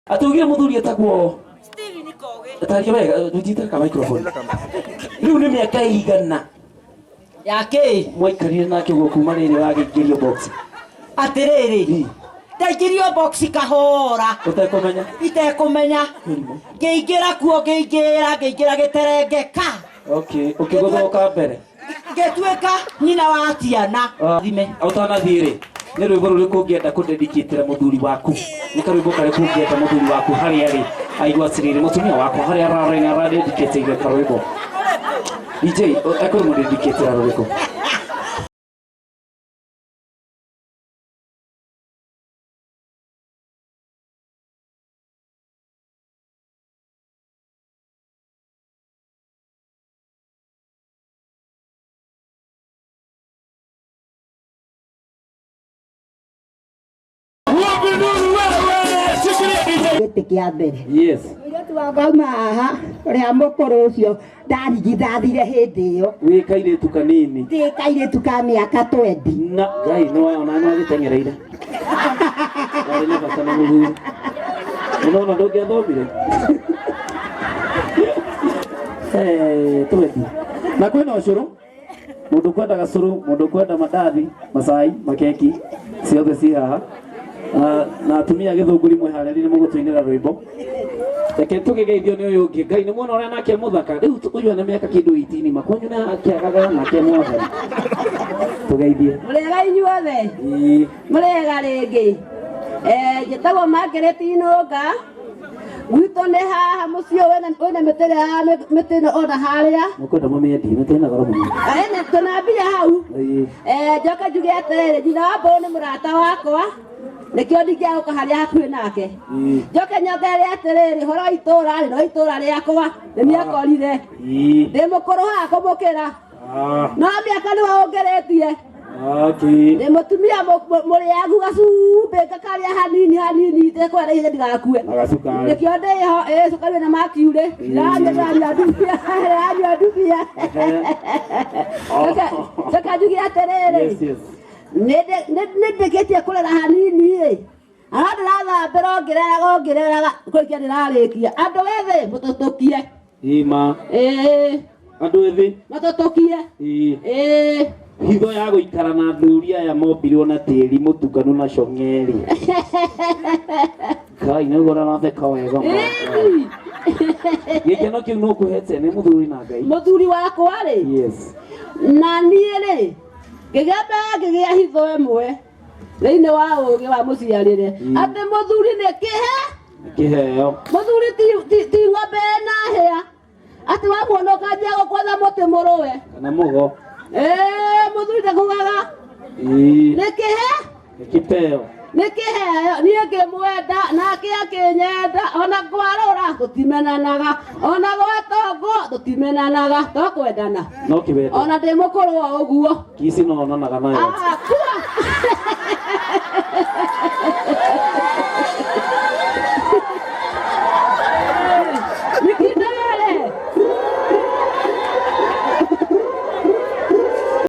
Atugire muthuri etagwo Steven Kogi. Taria wega nyitite ka microphone. Riu ni miaka igana Ya kĩ? Mwaikarire nake ũguo kuma rĩrĩ wagĩingĩrio box. Atĩrĩrĩ, ndaingĩrio box kahora. Ũtekũmenya. Itekũmenya. Ngĩingĩra kuo ngĩingĩra ngĩingĩra gĩterengeka. Okay, ũkĩgũthũka mbere. Ngĩtuĩka nyina wa ciana. Thime. Ũtanathiĩ rĩ, nĩ rwĩmbo rũrĩkũ ũngĩenda kũdedicatĩra mũthuri waku? Nĩ karwĩmbo karĩkũ ũngĩenda mũthuri waku harĩa arĩ aigua atĩrĩrĩ, mũtumia wakwa harĩa ararĩ nĩ aradedicatĩire karwĩmbo? DJ, ekũrũmũdedicatĩra rũrĩkũ? Gĩtĩ kĩa mbere. Yes. Mũirĩtu wakwa auma haha ũrĩa mũkũrũ ũcio ndarigithathire hĩndĩ ĩyo. Wĩ kairĩtu kanini. Ndĩ kairĩtu ka mĩaka 20. Na Ngai nĩ ona nĩ wagĩteng'ereire. Warĩ na bata na mũthuri. Ũnona ndũngĩathomire. Eh, twendi. Na kwĩna ũcũrũ. Mũndũ kwenda gacũrũ, mũndũ kwenda mandathi, macai, makeki, ciothe ci haha. Na, na atumia a gĩthũngũri mwĩharĩrie nĩ mũgũtũinĩra rwĩmbo. Reke tũgĩgeithio nĩ ũyũ ũngĩ. Ngai nĩ muona ũrĩa nake mũthaka. Rĩu ũyũ ena mĩaka kĩndũ 18 ma kwanyu nĩ akĩagaga nake mwathani. Tũgeithie. Mũrĩega inyuothe. Ĩĩ. Mũrĩega rĩngĩ. Eh, njĩtagwo Margaret Inũnga. Gwitũ nĩ haha mũciĩ ũyũ wĩna mĩtĩ ĩrĩa ya mĩtĩ ĩno ona harĩa. Mũkwenda mũmĩendie mĩtĩ ĩna goro mũno. Ĩna tũna mbia hau. Ĩĩ. Eh, njoke njuge atĩrĩrĩ, nyina wa Mbũrũ nĩ mũrata wakwa. Nĩkĩo ndingĩaga gũka harĩa hakuhĩ nake. Ĩĩ. Njoke nyongerere atĩrĩrĩ, ũhoro wa itũũra rĩ, no itũũra rĩakwa nĩ mĩakorire. Ĩĩ. Ndĩ mũkũrũ haha kũmũkĩra. Ah. No mĩaka nĩwe ũngĩrĩtie. Okay. Ndĩ mũtumia mũrĩagu gacumbĩ ngakarĩa hanini hanini itekwenda ihenya ndigakue. Na gacukari. Nĩkĩo ndĩho ĩ cukari wĩna mercury. Ndĩranyua ndĩranyua ndubia ndĩranyua ndubia. Njoke njuge atĩrĩrĩ. Yes, yes. Nĩ ndĩkĩtie kũrera hanini ĩ. Ara ndĩrathambĩra o ngĩreraga o ngĩreraga kũrĩkia ndĩrarĩkia. Andũ ethĩ mũtũtũkie. Ima. Ĩĩ. Andũ ethĩ. Matũtũkie. Ĩĩ. Ĩĩ. Hitho ya gũikara na athuri aya mombirwo na tĩri mũtukanu na cong'eri. Kai nĩguo ũratheka wega. Ĩĩ. Gĩkeno kĩu nũkũhete nĩ mũthuri na Ngai. Mũthuri wakwa rĩ. Yes. Na niĩ rĩ ngĩgĩa mbere ngĩgĩa hitho ĩmwe thĩinĩ wa ũgĩ wa mũciarĩre atĩ mũthuri nĩ kĩhe Kĩheo. Mũthuri ti ng'ombe ĩna hĩa atĩ wamuona ũkanjia gũkwetha mũtĩ mũrũwe. Kana mũgo. Ĩĩ, mũthuri ndakugaga. Ĩĩ. Nĩ kĩhe? Nĩ kĩheo. Nĩ kĩheo. Niĩ ngĩmwenda nake akĩnyenda, ona kwarũra tũtimenanaga, ona gwatongwo tũtimenanaga, to kwendana. No kĩwendo. Ona ndĩ mũkũrũ o ũguo. Kici no onanaga nayo. Ah, ku.